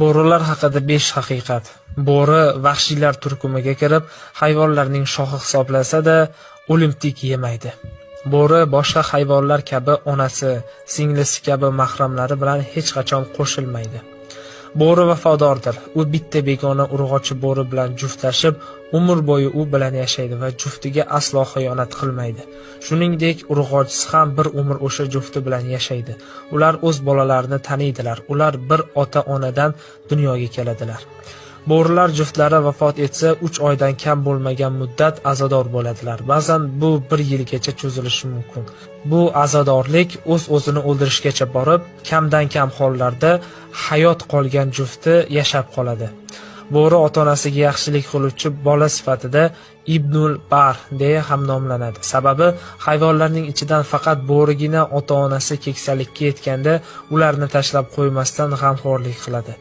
Bo'rilar haqida 5 haqiqat. Bo'ri vahshiylar turkumiga kirib, hayvonlarning shoxi hisoblansa-da, o'limtik yemaydi. Bo'ri boshqa hayvonlar kabi onasi, singlisi kabi mahramlari bilan hech qachon qo'shilmaydi. Bo'ri vafodordir. U bitta begona urg'ochi bo'ri bilan juftlashib, umr bo'yi u bilan yashaydi va juftiga aslo xiyonat qilmaydi. Shuningdek, urg'ochisi ham bir umr o'sha jufti bilan yashaydi. Ular o'z bolalarini taniydilar. Ular bir ota-onadan dunyoga keladilar. Bo'rilar juftlari vafot etsa, 3 oydan kam bo'lmagan muddat azador bo'ladilar. Ba'zan bu 1 yilgacha cho'zilishi mumkin. Bu azadorlik o'z-o'zini o'ldirishgacha borib, kamdan-kam hollarda hayot qolgan jufti yashab qoladi. Bo'ri ota-onasiga yaxshilik qiluvchi bola sifatida Ibnul Bar deya ham nomlanadi. Sababi hayvonlarning ichidan faqat bo'rigina ota-onasi keksalikka yetganda ularni tashlab qo'ymasdan g'amxo'rlik qiladi.